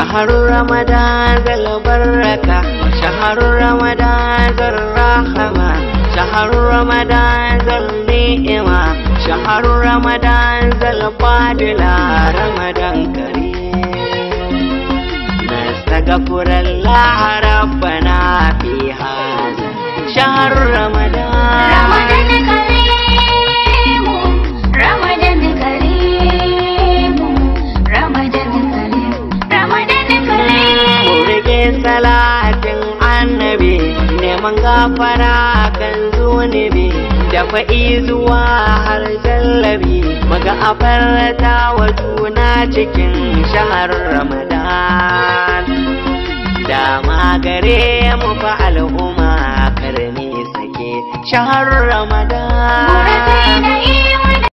شهر رمضان ذا البركة، شهر رمضان ذا الرحمة، شهر رمضان ذا النعمة، شهر رمضان ذا الفضل. رمضان كريم، نستغفر الله ربنا في هذا شهر رمضان. رمضان كريم، رمضان كريم، رمضان كريم، رمضان كريم. Mu rike salatin Annabi, neman gafara kan zunubi, da fa'i zuwa har jallabi, muga a farta wa juna cikin shahar Ramadan. Dama gare mu fa al'umma, karni sake shahar Ramadan. Buratai na